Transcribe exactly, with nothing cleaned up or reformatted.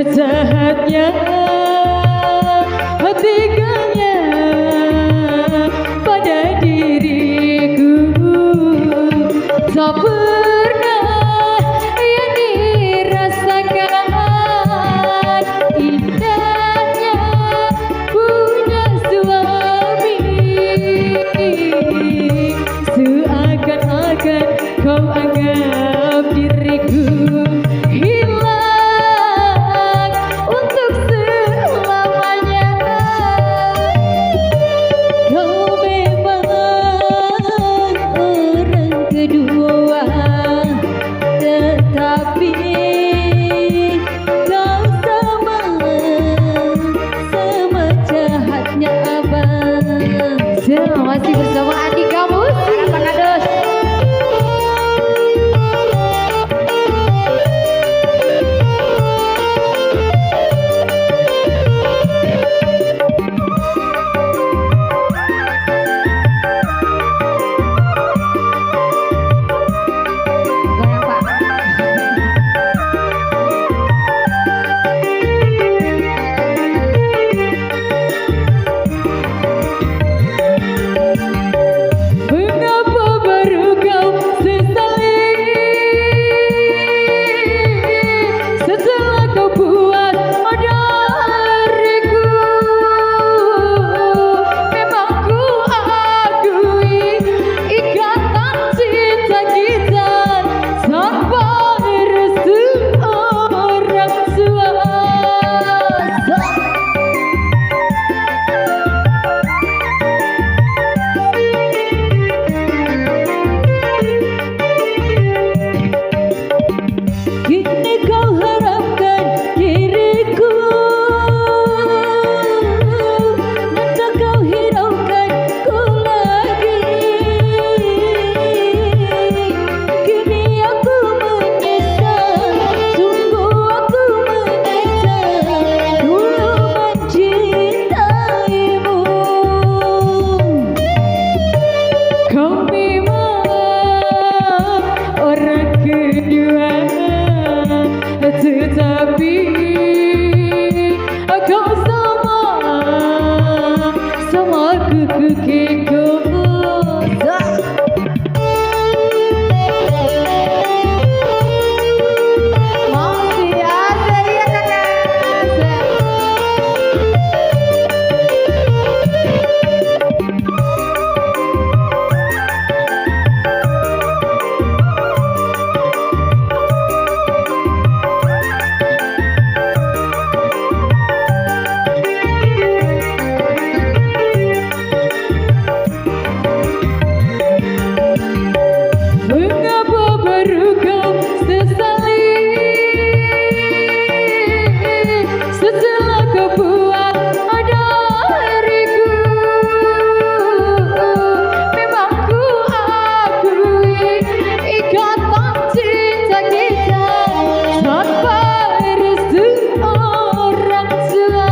Jahatnya, teganya pada diriku. Tak pernah yang dirasakan indahnya punya suami. Seakan-akan kau anggap diriku hilang untuk selamanya. Kau memang orang kedua, tetapi kau sama, sama jahatnya abang. Ya, masih bersama Andika Musi. Harapan Ados. Mengapa baru kau sesali setelah kau buat dariku? Memang ku akui ikatan cinta kita tanpa restu orang tua. Kini kau harapkan diriku, namun tak kau hiraukan ku lagi. Kini aku menyesal, sungguh aku menyesal dulu mencintaimu. Kau memang orang kedua, tetapi kau sama, sama ku kekeko. Masih ada, iya, Kakak. Mengapa baru kau sesali setelah kau buat dariku? Memang ku akui ikatan cinta kita tanpa restu orang tua.